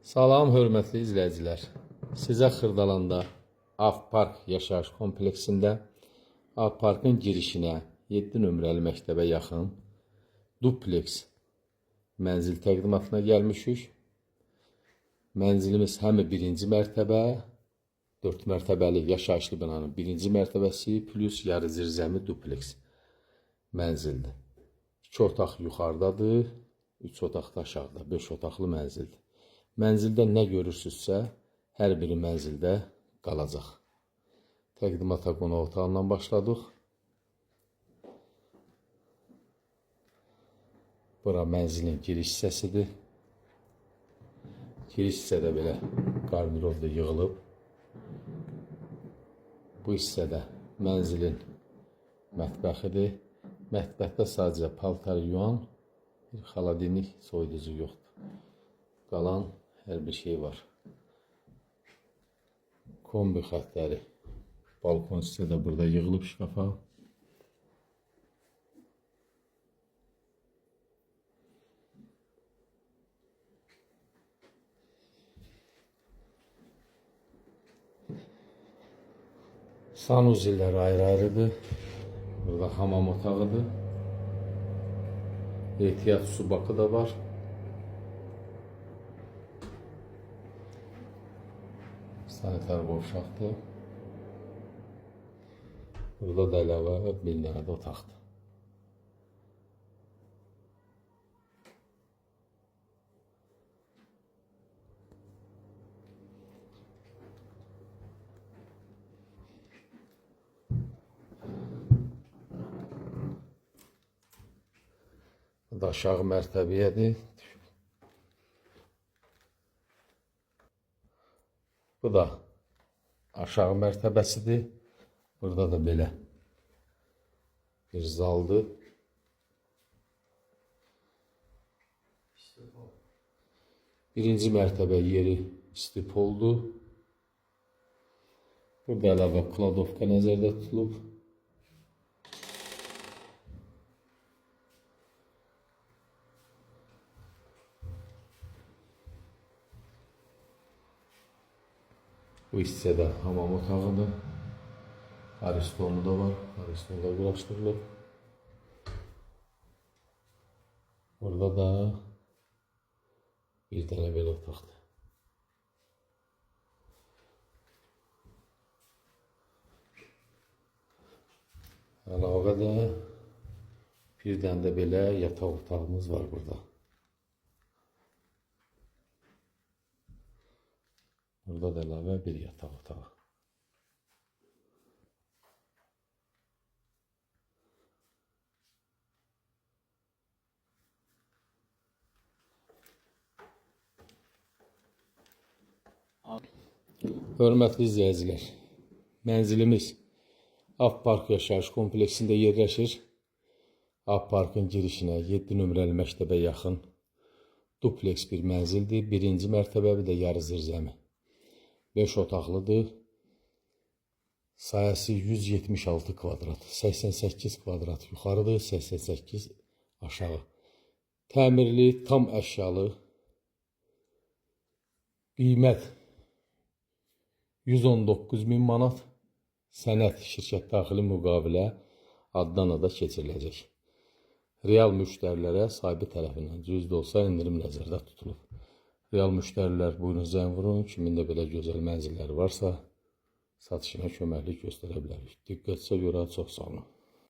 Salam hörmətli izləyicilər. Sizə Xırdalanda Av Park yaşayış kompleksində Av Parkın girişinə 7 nömrəli məktəbə yaxın dupleks mənzil təqdimatına gəlmişik. Mənzilimiz həm birinci mərtəbə, 4 mərtəbəli yaşayışlı binanın birinci mərtəbəsi plus yarı zirzəmi dupleks mənzildir. 2 otaq yuxarıdadır, 3 otaq da aşağıda, 5 otaqlı mənzildir. Mənzildə nə görürsünüzsə, hər biri mənzildə qalacaq. Təqdimata qonaq otağından başladıq. Bura mənzilin giriş hissəsidir. Giriş hissədə belə qardırob da yığılıb. Bu hissədə mənzilin mətbəxidir. Mətbəxdə sadəcə paltar yuyan bir xaladenik soyuducu yoxdur. Qalan hər bir şey var. Kombi xəttləri balkon hissədə burada yığılıb şkafa. Sanuzillər ayrı-ayrıdır. Burada hamam otağıdır. Ehtiyat su bakı da var. Sanitar qovşaqdır. Burada da əlavə bir dənə də otaqdır. Bu da aşağı mərtəbəyədir. Bu da aşağı mərtəbəsidir. Burada da belə bir zaldır. Birinci mərtəbə yeri istipoldur. Burada əlavə kladovka nəzərdə tutulub. Bu hissədə hamam otağıdır. Aristonu da var. Ariston da quraşdırılıb. Burada da bir dənə belə otaqdır. Əlavə də bir dənə də belə yataq otağımız var burada. Burada da əlavə bir yataq otağı. Hörmətli izləyicilər, mənzilimiz Av Park yaşayış kompleksində yerləşir. Av Parkın girişinə 7 nömrəli məktəbə yaxın dupleks bir mənzildir. Birinci mərtəbə, bir də yarı zirzəmi. 5 otaqlıdır. Sahəsi 176 kvadrat, 88 kvadrat yuxarıdır, 88 aşağı. Təmirli, tam əşyalı. Qiymət 119 min manat. Sənəd şirkət daxili müqavilə addan ada keçiriləcək. Real müştərilərə sahibi tərəfindən cüzi də olsa endirim nəzərdə tutulub. Real müştərilər buyurun zəng vurun. Kimin də belə gözəl mənzilləri varsa satışına köməklik göstərə bilərik. Diqqətinizə görə çox sağ olun.